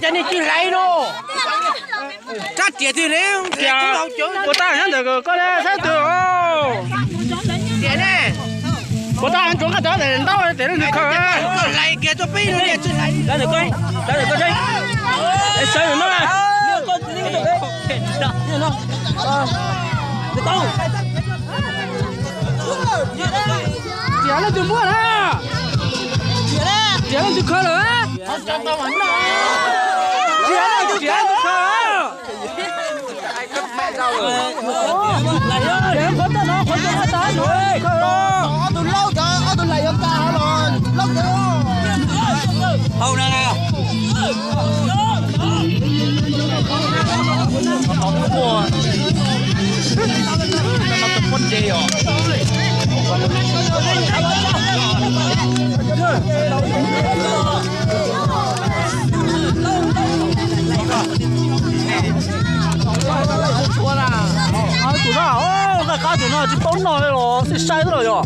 Cov niag tsis hlais no. Rab riam twg ne? Riam, puas tau nyob ntawm koj saib twg os. Riam ne. Puas tau tsuav nqaj tod ntau tias leej twg khaws. Hlais kiag rau peb no, tsis hlais. Sawv ntawm no. Riam leej twg muaj na? Riam leej twg khaws lawm? Riam leej twg khaws? Riam qhuav tag no, qhuav tag no. Ob tug laus, ob tug laus yuav tas los laus. Hau na. Tus no, nqaij qab tus no tsis paub noj li los xij saib xwb los yog.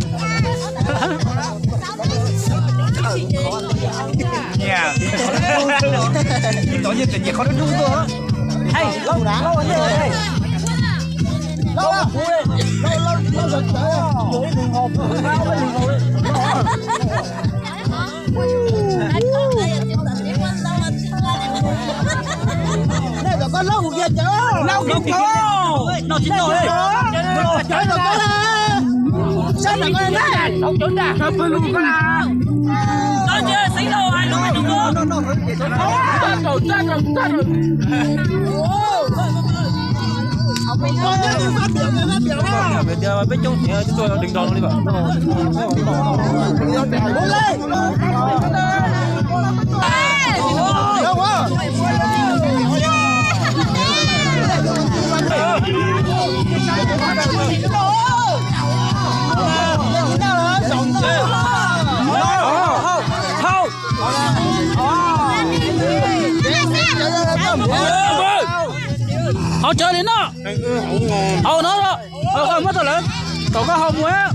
Nyiam, nyiam qhov dub dub tuaj. Peb coob thiab, tsis tshua deev nrog no li. Hau tsawv li no. Hau no, muab tau lawm, kom koj hau mus.